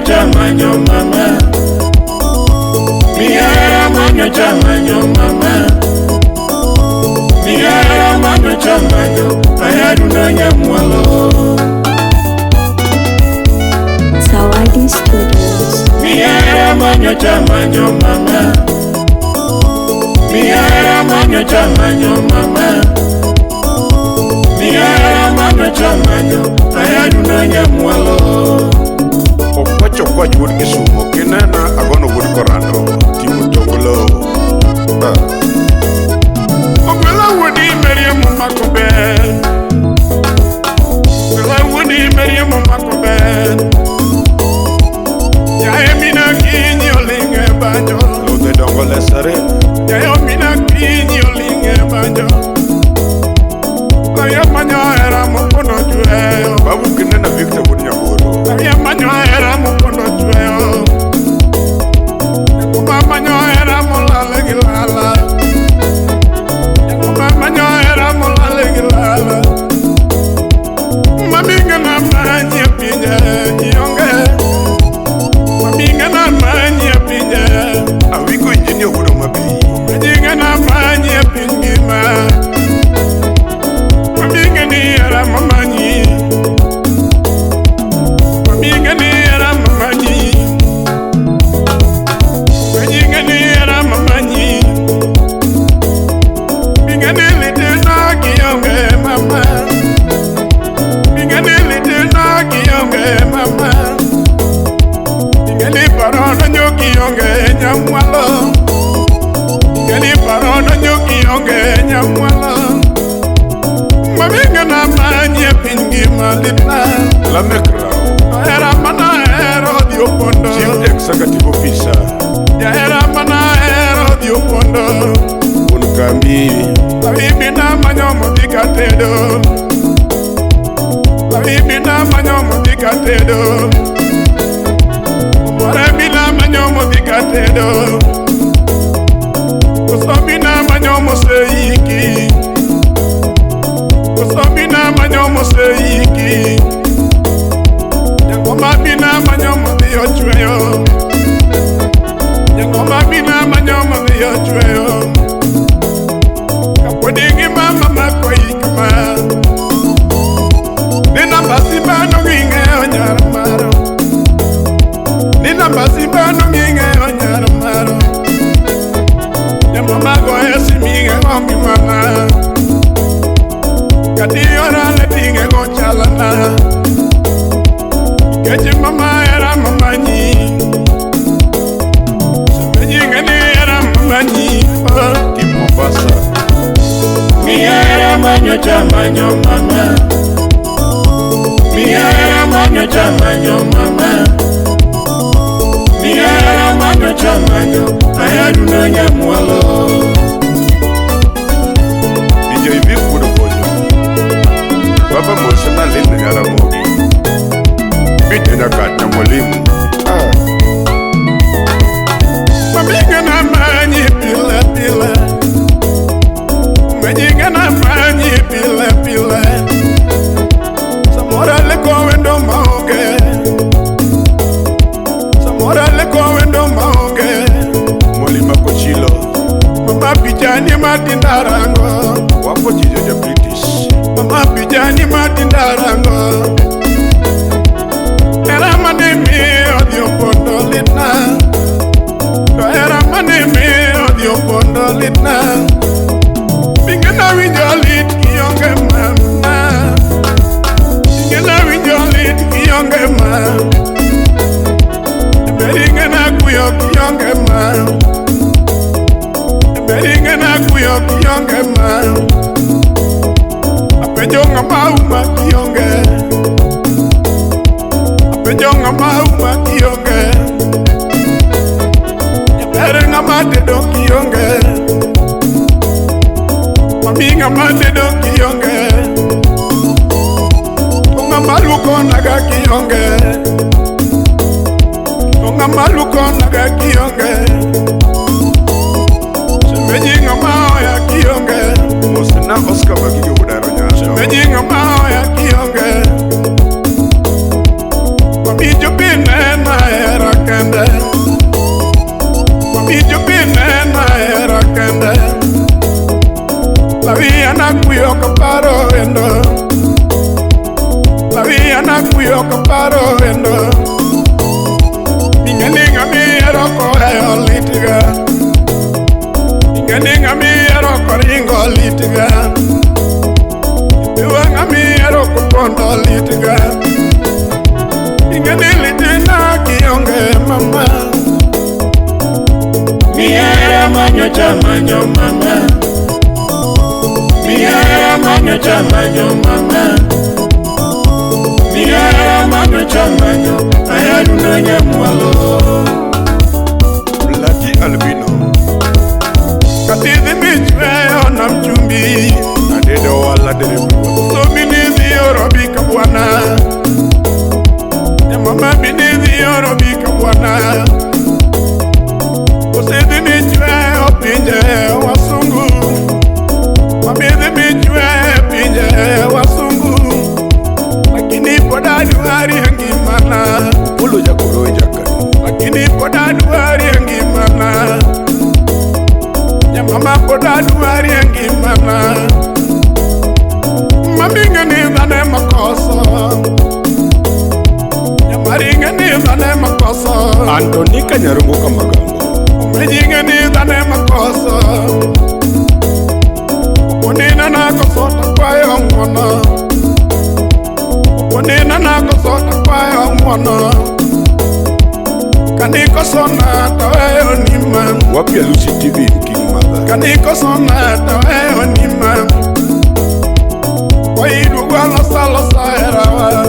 manyo manyo mama. Mihera manyo manyo mama. Mihera manyo manyo ayaduna nyamwalo. Zawadi Studios. Mihera manyo manyo mama. Mihera manyo manyo mama. Mihera manyo manyo ayaduna nyamwalo. Okwacho kwach wuod Kisumo kinena agono wuod Korando timo tonglo. Ogwela wuodi Mariam omako ber. Ogwela wuodi Mariam omako ber. Yaye mina kinyi oling' e banjo. Lodhe dongo lesere. Yaye mina kinyi oling' e banjo. Yaye manyo hera mopondo chweyo. Babu kinena Victor wuod Nyagoro. Yaye manyo hera mopondo chweyo. Kuma manyo hera molal gi lala. Kuma manyo hera molal gi lala. Mami ng'ana manye pinye ionge. Mami ng'ana manye pinye. Awiko engineer wuod Homa-Bay. Mami ng'ana manye piny ngima. Mami ng'ani hera mamanyi. Mami ng'ani hera mamanyi. Mami ng'ani hera mamanyi. Ming'ani litena kionge mama. Ming'ani litena kionge mama. Ming'ani parono nyoki onge nyamwalo. Ming'ani parono nyoki onge nyamwalo. Mami ng'ana manye piny ngima litna. Lamek Rao. Hera mana hero dhi opondo. Chief Executive Officer. Jahera mana hero dhi opondo. Wuon kambi. Lawi manyo modhi katedo. Lawi mina manyo modhi katedo. Omore mina manyo modhi katedo. Koso mina manyo moseiki. Koso mina manyo moseiki. Nyangoma mina manyo modhi ochweyo. Nyangoma mina manyo modhi ochweyo. Kapodi ngima mama koikma. Nina mbasibano ng'ing'eyo nyar maro. Nina mbasibano ng'ing'eyo nyar maro. Nyamama goyo siming'ego ngimana. Kati orale ting'ego chalana. Nikech mama hera mamanyi. Semenyi ng'eni hera mamanyi. Tim Mombasa. Mihera manyo manyo mama. Mihera manyo manyo mama. Mihera manyo manyo ayaduna nyamwalo. DJ Vic wuod Okonyo. Baba mosna Lynn Jaramogi. Peter Nyakach mwalimu. Mami ng'ana manyi pile pile. Mami ng'ana manyi pile pile. Samora leko wendo maonge. Samora leko wendo maonge. Mwalimu Kochilo. Mama pichani matindarango. Wapo chijo ja British. Mama pichani matindarango. Hera mane miyo dhi opondo litna. To hera mane miyo dhi opondo litna. Ming'ana winjo lit kionge mama. Ming'ana winjo lit kionge ma. Beri ng'ana kuyo kionge ma. Beri ng'ana kuyo kionge ma. Apenjo ng'ama uma kionge. Apenjo ng'ama uma kionge. Nyaber ng'ama tedo kionge. Mami ng'ama tedo kionge. To ng'ama luoko naga kionge. To ng'ama luoko naga kionge. Semenyi ng'ama oya kionge. Mosna Oscar Magige wuod Aronyaso. Semenyi ng'ama oya kionge. Mami jopin okaparo endo. Ing'eni ng'ami hero koweyo litga. Ing'eni ng'ami hero koringo litga. Iwa ng'ami hero kopondo litga. Ing'eni litina kionge mama. Mihera manyo chamanyo mama. Mihera manyo chamanyo mama. Mihera manyo chamanyo ayaduna nyamwalo. Lucky Albino. Katidhi michweyo na mchumbi. Adedo wala derebu. So binidhi orobika bwana. Mama binidhi orobika bwana. Osedhi michweyo pinje wasungu. Mabidhi michweyo pinje wasungu. Lakini pod adwari e ngimana. Polo jakoro e jakano. Lakini pod adwari e ngimana. Mama pod adwari e ngimana. Mami ng'eni dhano ema koso. Nyamari ng'eni dhano ema koso. Antonika Nyarungu Kamagambo. Omeji ng'eni dhano ema koso. Oponina nakoso takwayo ng'wono. Oponina nakoso takwayo ng'wono. Kanikosona taweyo nima. Wapia Lucy TV King Mother. Kanikosona taweyo nima. Waidugu alosa losa herawa.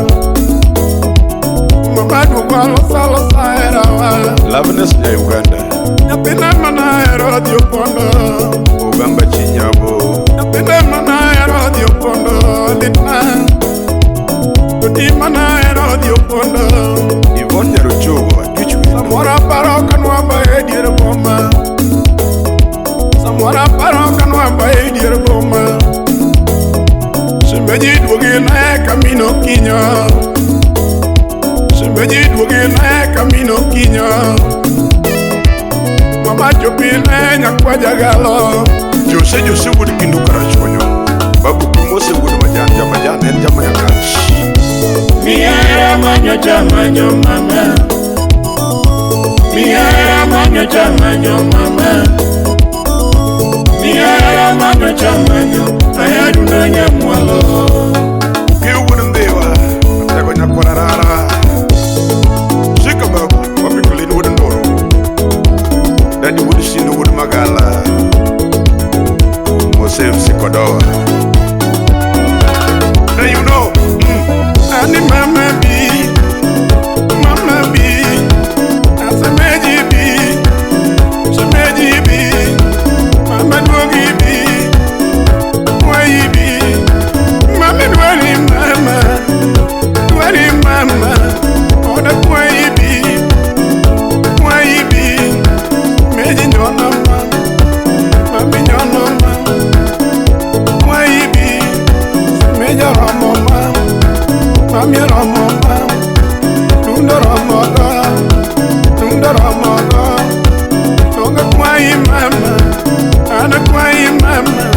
Mama dugu alosa losa herawa. Loveness nya Uganda. Nyathina mana hero dhi opondo. Ogamba chinyabo. Nyathina mana hero dhi opondo litna. Toti mana hero dhi opondo. Yvonne Nyaruchogo atwich wendo. Samoro aparo kanwamba e dier boma. Samoro aparo kanwamba e dier boma. Sembeji duogi ne kamino kinyo. Sembeji duogi ne kamino kinyo. Mama chopi ne nyakwa jagalo. Jose Jose wuod Kindu Karachuonyo. Babu Kumose wuod Majan Jamajan en Jamanyakach. Mihera manyo chamanyo mama. Mihera manyo chamanyo mama. Mihera manyo chamanyo ayaduna nyamwalo. Kiu wuod Ndhiwa. Atego nyakwararara. Shika babu. Wapikulin wuod Ndoro. Dadi wuod Sindo wuod Magala. Mose Msikodoa. Now you know. Ani mama bi, mama bi, asemeji bi, semeji bi, mama duogi bi, mwayi bi, mama dwari mama, dwari mama, oda mwayi bi, meji nyono mama, mami nyono mama, mwayi bi, semeji romo mama. Mami romo ma, dundo romo ga, dundo romo ga. Tonga kwayi mama, ana kwayi mama,